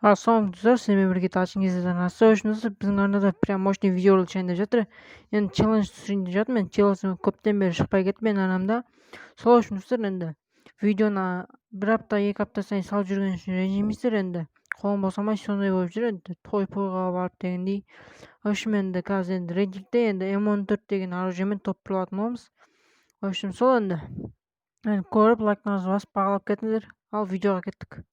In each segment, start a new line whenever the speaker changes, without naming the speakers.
Ассалаумағалейкум, сіздермен бірге Талшын Кезден арнасы. Үшін біздің арнада прям мощный видеоролик шығайын деп жатыр. Енді челлендж түсірейін деп жатырмын. Мен челлендж көптен бері шықпай кетті менің арнамда. Сол үшін достар, енді видеоны бір апта, 2 апта сайын салып жүрген үшін ренжімейсіздер енді. Қолым босамай сондай болып жүр енді, той-пойға барып дегендей. В общем, енді қазір енді рейтингте енді М14 деген оружиемен топ бір алатын боламыз. В общем, сол енді. Енді көріп, лайктарыңызды басып, бағалап кетіңіздер. Ал видеоға кеттік.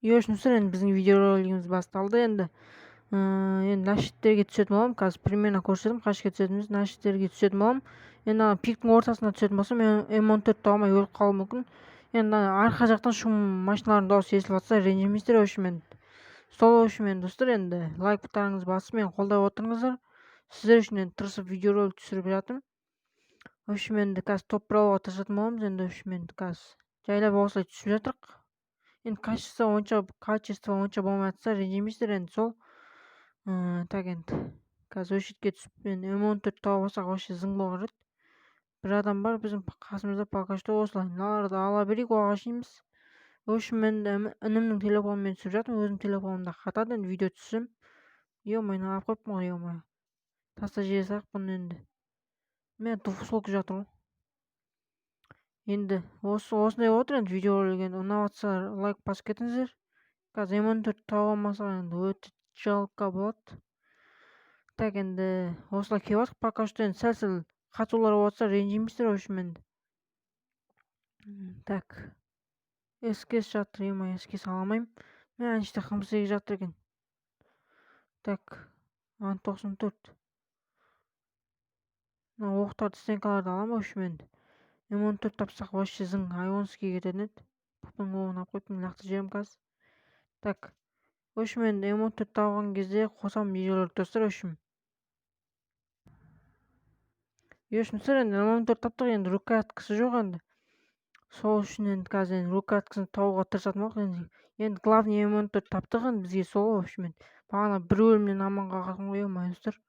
И в общем, достар, енді біздің видеоролигіміз басталды енді. Енді нашиттерге түсетін боламын. Қазір примерно көрсетемін, қай жерге түсетінімізді. Нашиттерге түсетін боламын. Енді ана пиктің ортасына түсетін болсам, мен М14 таба алмай өліп қалуым мүмкін. Енді ана арқа жақтан шум машиналардың дауысы естіліп жатса, ренжімейсіздер. В общем, енді сол үшін енді достар, енді лайктарыңызды басып, мені қолдап отырыңыздар. Сіздер үшін енді тырысып видеоролик түсіріп жатырмын. В общем, енді қазір топ бір алуға тырысатын боламыз. Енді в общем, енді қазір жайлап осылай түсіп жатырық. Енді качество онша болмай жатса, ренжімейсіздер енді сол. Так енді қазір осы жерге түсіп, енді М14 тауып алсақ, вообще зың болар еді. Бір адам бар біздің қасымызда пока что осылай. Мыналарды ала берейік, оға шейміз. В общем, енді інімнің телефонымен түсіп жатырмын, өзімнің телефонымда қатады енді видео түссем. Ё-моё, мынаны алып қойыппын ғой, ё-моё. Таста жібере салайық бұны енді. Мә, двухсотка жатыр ғой. Енді осындай болып отыр енді видеоролик. Енді ұнап жатса, лайк басып кетіңіздер. Қазір М14 тауып алмасақ, енді өте жалко болады. Так, енді осылай келіп жатырық пока что. Енді сәл-сәл қатулар болып жатса, ренжімейсіздер, в общем, енді. Так. СКС жатыр, ё-моё, СКС ала алмаймын. Мә, ана жерде ХМ8 жатыр екен. Так, ан тоқсан төрт. Мына оқтарды, стенкаларды аламын, в общем, енді. М14 тапсақ, вообще зың, айонский кететін еді. Пупың оғын алып қойыппын, лақтырып жіберемін қазір. Так, в общем, енді М14 тауған кезде қосамын видеоларды, достар, в общем. В общем, достар, енді М14 таптық, енді рукояткасы жоқ енді. Сол үшін енді қазір енді рукояткасын табуға тырысатын болдық. Енді главный М14 таптық енді бізге сол, в общем, енді. Бағана бір өлімнен аман қалған ғой, ё-моё, достар.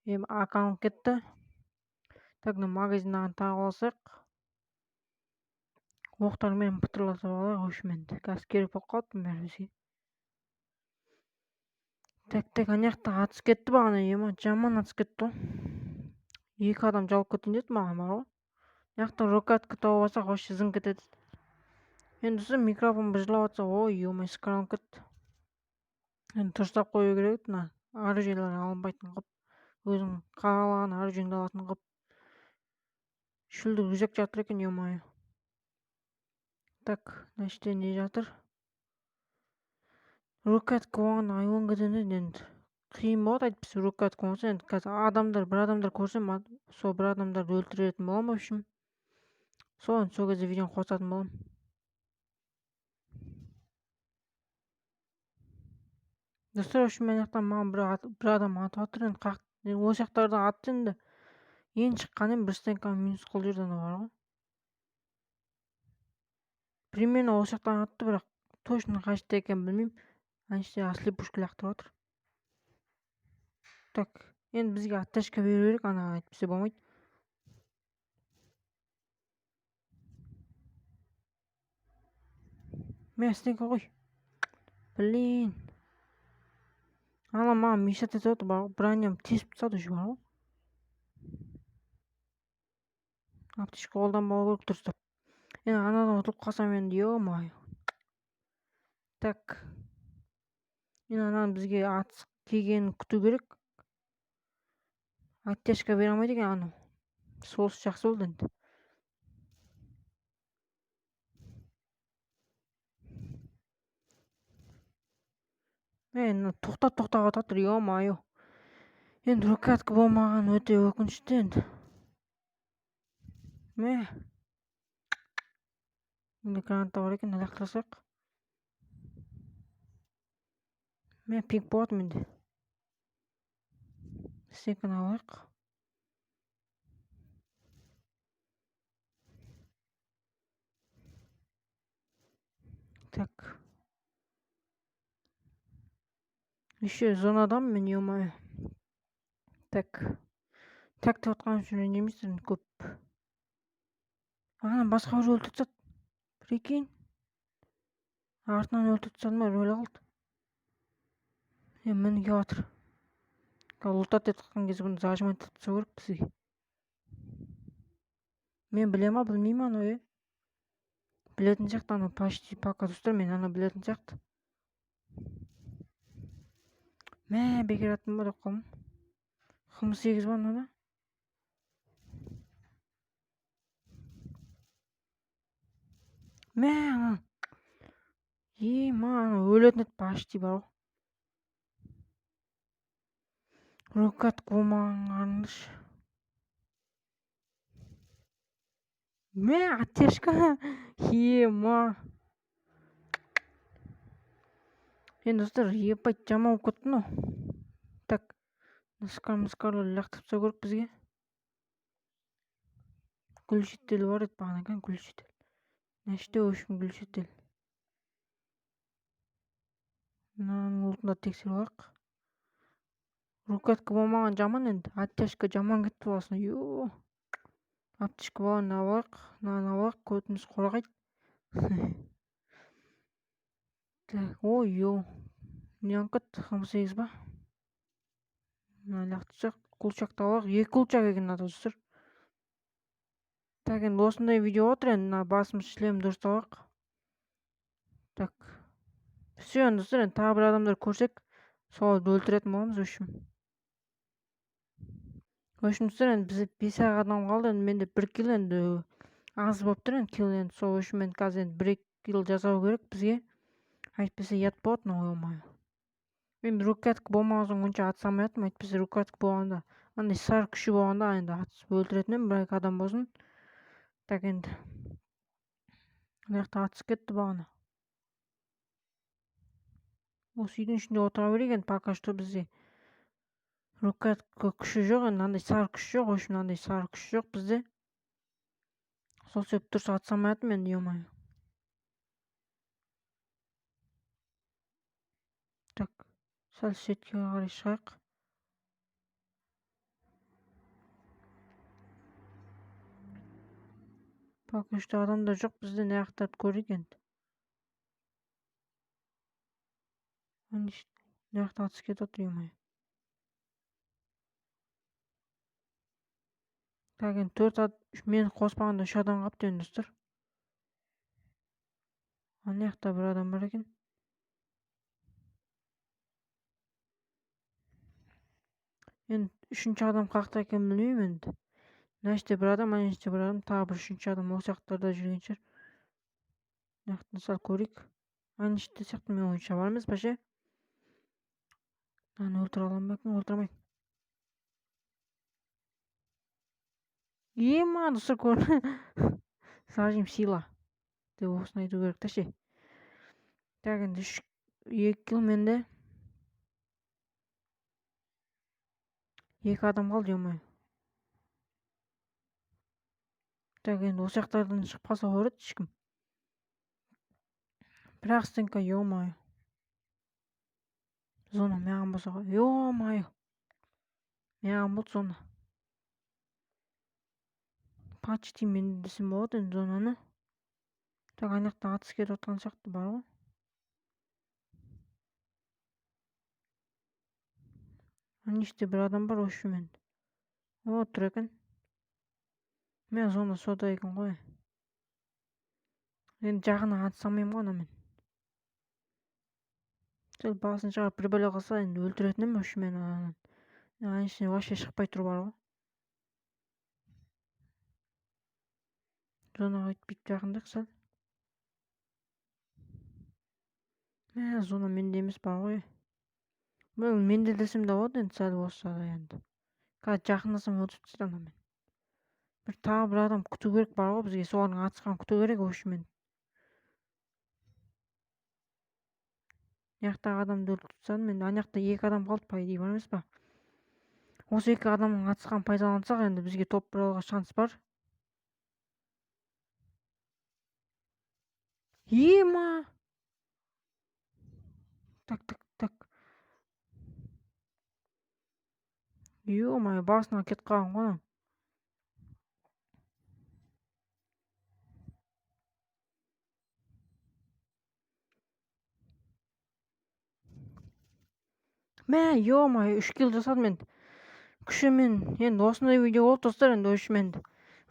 Эми аккаунт кетті. Так, мына магазиннан тағып алсақ. Оқтармен пытырлатып алайық, в общем, енді. Қазір керек болып қалады бұның бәрі бізге. Так, так, ана жақта атыс кетті бағана, ема, жаман атыс кетті ғой. 2 адам жауып кеткен деді маған бар ғой. Мына жақта рокетка тауып алсақ, вообще зың кетеді. Енді достар, микрофон быжылап жатса, ой, ё-моё, скралып кетті. Енді дұрыстап қою керек еді мына оружиелер алынбайтын қылып, өзің қалаған оружиеңді алатын қылып. Шүлдік рюкзак жатыр екен, ё-моё. Так, мына жерде не жатыр? Рукоятка болғанда айуан кететін еді енді. Қиын болады әйтпесе рукоятка болмаса. Енді қазір адамдар, бір адамдар көрсем, сол бір адамдарды өлтіретін боламын, в общем. Сол енді сол кезде видеоны қосатын боламын. Достар, в общем, мына жақтан маған бір адам атып жатыр енді, енді осы жақтардан атты енді. Ең шыққан енді бір стенканы минус қылып жіберді анау бар ғой. Примерно осы жақтан атты, бірақ точно қай жерде екенін білмеймін. Ана жерде ослепушка лақтырып жатыр. Так, енді бізге оттяжка беру керек, анаған әйтпесе болмайды. Мә, стенка қой. Блин. Ана маған мешать етіп отыр, бар ғой, броням тесіп тастады уже бар ғой. Аптечка қолданбау керек дұрыстап. Енді анадан ұтылып қалсам енді, ё-моё. Так. Енді ананың бізге атыс келгенін күту керек. Оттяжка бере алмайды екен анау. Соғыс жақсы болды енді. Ей, мына тоқтап-тоқтап жатыр, ё-моё. Енді рукоятка болмаған өте өкінішті енді. Мә. Енді граната бар екен, лақтыра салайық. Мә, пинг болады менде. Стенканы алайық. Так. Еще зонадамын мен, ё-моё. Так. Так деп отқан үшін ренжімейсіздер көп. Ана басқа біреу өлтіріп тастады. Прикинь. Артынан өлтіріп тастадым ба, өле қалды. Міне келіп жатыр. Лутать етіп жатқан кезде бұны зажимать етіп тастау керек бізге. Мен білем ба, білмеймін анау, е? Білетін сияқты анау, почти пока достар, мен ана білетін сияқты. Мә, бекер аттым ба деп қалдым. 28 ба мынада? Мә, ана. Ема, ана өлетін еді почти бар ғой. Рукат болмаған қараңдаршы. Мә, оттяжка. Ема. Енді достар, ебать жаман болып кетті мынау. Так, мысқарлар лақтырып тастау керек бізге. Гүлшетел бар еді бағана екен, гүлшетел. Мына іште өшім гүлшетел. Мынаның лутын да тексеріп алайық. Рукатка болмаған жаман енді. Оттяжка жаман кетті басына. Ё. Аптечка болғанын алып алайық. Мынаны алып алайық, көтіміз қорғайды. Так, ой, ё. Не алып кетті? 28 ба? Мына лақтырсақ, кулчакты алайық. 2 кулчак екен мынада достар. Так, енді осындай видео отыр енді. Мына басымыз шлем дұрыс алайық. Так. Все, енді достар, енді тағы бір адамдар көрсек, соларды өлтіретін боламыз, в общем. В общем, достар, енді бізде 5 ақ адам қалды. Енді менде 1 килл енді аз болып тұр енді килл енді. Сол үшін мен қазір енді 1-2 килл жасау керек бізге. Әйтпесе ұят болады мынау, ё-моё. Мен рукатка болмаған соң онша атыса алмай жатырмын. Әйтпесе рукатка болғанда, андай сары күші болғанда енді атысып өлтіретін едім, бір екі адам болсын. Так, енді мына жақта атысып кетті бағана. Осы үйдің ішінде отыра берейік енді, пока что бізде рукатка күші жоқ енді, андай сары күш жоқ, в общем, андай сары күш жоқ бізде. Сол себепті дұрыс атыса алмай жатырмын енді, ё-моё. Так, сәл шетке қарай шығайық. Пока что адамдар жоқ бізде, мына жақтарды көрейік енді. Мына жақта атыс кетіп жатыр, ё-моё. Так, енді 4 мені қоспағанда 3 адам қалыпты енді достар. Ана жақта бір адам бар екен. Енді үшінші адам қаяқта екенін білмеймін енді. Мына жерде бір адам, ана жерде бір адам, тағы бір үшінші адам осы жақтарда жүрген шығар. Мына жақтан сәл көрейік. Ана жерде сияқты менің ойымша бар емес па ше? Мынаны өлтіре аламын ба екен? Өлтіре алмаймын. Ема, достар, көрін. Зажим сила деп осыны айту керек та ше. Так, енді 2 килл менде. 2 адам қалды, ё-моё. Так, енді осы жақтардан шығып қалса көреді ешкім. Бірақ стенка, ё-моё. Зона маған болса ғой, ё-моё. Маған болды зона. Почти мен десем болады енді зонаны. Так, ана жақта атыс кетіп жатқан сияқты бар ғой. Ана жерде бір адам бар, в общем енді. О, тұр екен. Мен зона сода екен ғой. Енді жағына атыса алмаймын ғой анамен. Сәл басын шығарып бір бәле қалса енді өлтіретін едім, в общем, мен ананы. Ана ішіне вообще шықпай тұр бар ғой. Зонаға өйтіп жақындайық сәл. Мә, зона менде емес бар ғой. Бұл менде десем де болады енді сәл болса да енді. Қазір жақындасам өлтіріп тастайды анамен. Бір тағы бір адам күту керек бар ғой бізге, солардың атысқанын күту керек, в общем енді. Мына жақтағы адамды өлтіріп тастадым енді, ана жақта 2 адам қалды по идее, бар емес па? Осы 2 адамның атысқанын пайдалансақ енді бізге топ бір алуға шанс бар. Ема! Так, так, так. Ё-моё, басына кетіп қалған ғой анау. Мә, ё-моё, үш килл жасадым енді күшімен. Енді осындай видео болды, достар. Енді, в общем, енді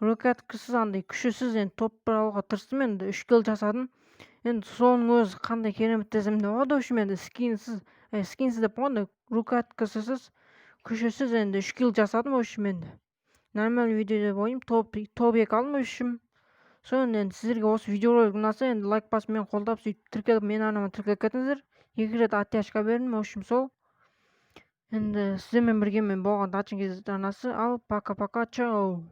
рукояткасыз, андай күшісіз енді топ 1 алуға тырыстым. Енді үш килл жасадым. Енді соның өзі қандай керемет десем де болады. В общем, енді скинсіз, скинсіз деп қойғанда, рукояткасыз, күшісіз енді үш килл жасадым. В общем, енді нормальный видео деп ойлаймын. Топ 2 алдым. В общем, сол. Енді сіздерге осы видеоролик ұнаса, енді лайк басып, мені қолдап, сөйтіп тіркеліп, менің арнама тіркеліп кетіңіздер. Екі рет оттяжка бердім. В общем, сол. Енді сіздермен бірге мен болған Дачын Kz арнасы. Ал пока, пока, чао.